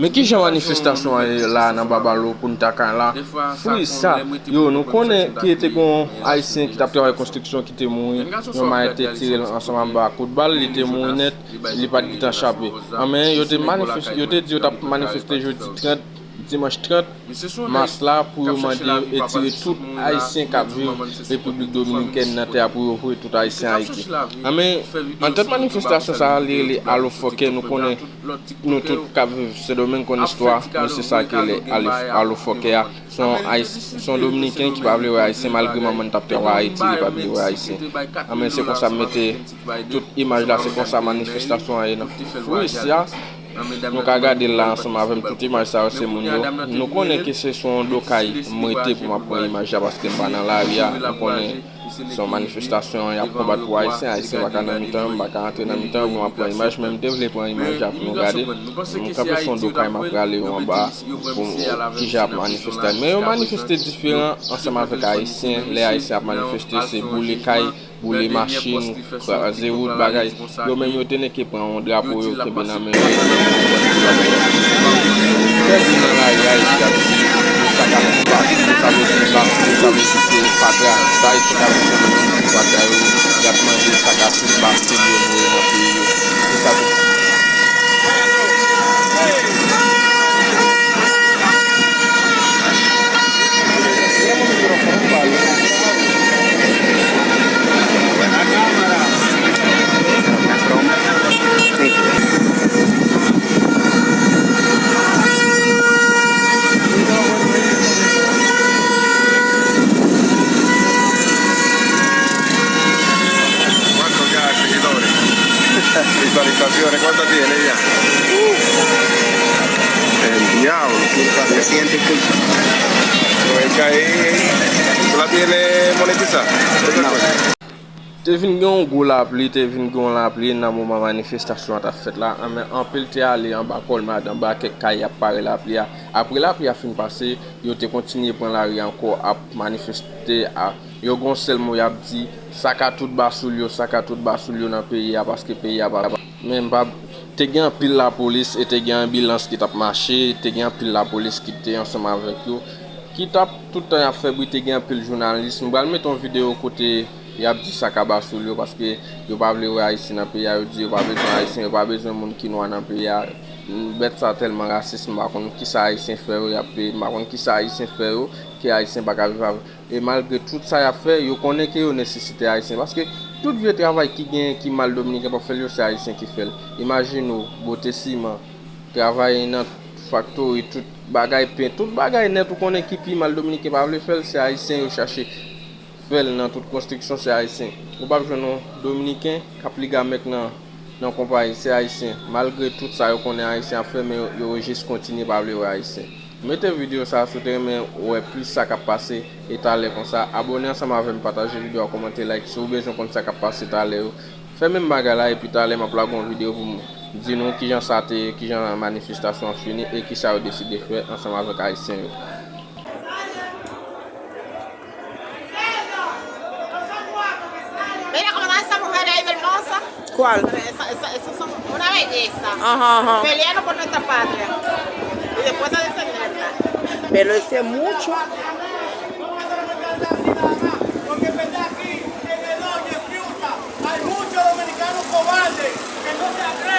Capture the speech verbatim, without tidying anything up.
Men kijan manifestasyon an ye la nan Babalo pou n ta ka la? Fri sa, yo, nou konnen ke te gon Ayisyen ki t ap travay konstriksyon ki te mouri, yon malè te tire l ansanm anba kout bal, li te mouri nèt, li pa t gentan chape. Anben, yo te manifes-, yo te di yo t ap manifeste jodi trant, dimanch trant mas la pou yo mande yo etire tout Ayisyen k ap viv Repiblik Dominikèn nan tè a, pou yo voye tout Ayisyen Ayiti. Anben, antant manifestasyon sa a, li rele Alo Fòkè, nou konnen nou tout k ap viv Sendomeng konn istwa mesye sa ki rele Alo, Alo Fòkè a. Se yon Ayis-, se yon Dominiken ki pa vle wè Ayisyen, malgre manman l t ap travay Ayiti, li pa vle wè Ayisyen. Anben, se konsa m mete tout imaj la, se konsa manifestasyon an ye nan Fris a. Nou ka gade l la ansanm avè m, tout imaj sa yo se moun yo. Nou konnen ke se sou yon do kay m rete pou m ap pran imaj la, paske m pa nan lari a. Nou konnen se yon manifestasyon y ap konbat pou Ayisyen. Ayisyen pa ka nan mitan yo, m pa ka antre nan mitan yo pou m ap pran imaj, men m te vle pran imaj la pou nou gade. M kanpe sou yon do kay, m ap prale yo anba pou kijan y ap manifeste. Men yo manifeste diferan ansanm avèk Ayisyen. Lè Ayisyen ap manifeste, se boule kay, boule machin, kraze wout, bagay. Yo menm yo te nèke pran yon drapo yo kenbe nan men yo. Fè bri nan lari a epi y ap di yo saka tout basil yo, sa vle di basil yo, sa vle di se fatra. Sa Ayisyen ka di se menm se fatra yo, y ap mande saka tout basil yo voye nan peyi yo. Se sa tout. Visualizzazione, quanta tiene ya? El diablo. Se siente que... Tú la tienes monetizada. No. Te vin gen yon gwo lapli, te vin gen yon lapli nan moman manifestasyon an t ap fèt la. Anben, anpil te ale anba kòlmad, anba kèk kay ap pare lapli a. Apre lapli a fin pase, yo te kontinye pran lari ankò ap manifeste a. Yo gon sèl mo y ap di, saka tout basoul yo, saka tout basoul yo nan peyi a, paske peyi a pa. Men m pa, te gen anpil lapolis e te gen anbilans ki t ap mache, te gen anpil lapolis ki te ansanm avèk yo, ki t ap tout tan y ap fè bri, te gen anpil jounalis. M pral mete yon videyo kote y ap di saka basoul yo, paske yo pa vle wè Ayisyen nan peyi a, yo di yo pa bezwen Ayisyen, yo pa bezwen moun ki nwa nan peyi a. Bèt sa tèlman rasis, m pa konn kisa Ayisyen fè yo, y ap peye, m pa konn kisa Ayisyen fè yo, ke Ayisyen pa ka viv avèk. E malgre tout sa y ap fè, yo konnen ke yo nesesite Ayisyen. Paske tout vye travay ki genyen ki mal Dominiken p ap fè l yo, se Ayisyen ki fè l. Imajine w, bote siman, travay nan faktori, tout bagay pen, tout bagay nèt ou konnen ki pi mal Dominiken pa vle fè l, se Ayisyen yo chache fè l nan tout konstriksyon, se Ayisyen. Ou p ap jwenn yon Dominiken k ap ligamèk nan nan konpayi, se Ayisyen. Malgre tout sa yo konnen Ayisyen ap fè, men yo, yo jis kontinye pa vle wè Ayisyen. Mete videyo sa a si w te renmen wè plis sa k ap pase e talè konsa. Abòne ansanm avè m, pataje videyo a, kòmante, like si w bezwen konn sa k ap pase talè yo. Fè menm bagay la epi talè m ap lage yon videyo pou m di nou kijan sa te ye, kijan manifestasyon an fini e kisa yo deside fè ansanm avèk Ayisyen yo. Mira cómo está esa mujer ahí, hermosa. ¿Cuál? Esa, esa, esas son una belleza. Ajá, ajá. Peleando por nuestra patria. Y después de defenderla. Pero ese mucho. Porque en verdad aquí en el Oye Fiuta hay muchos dominicanos cobardes que no se atreven.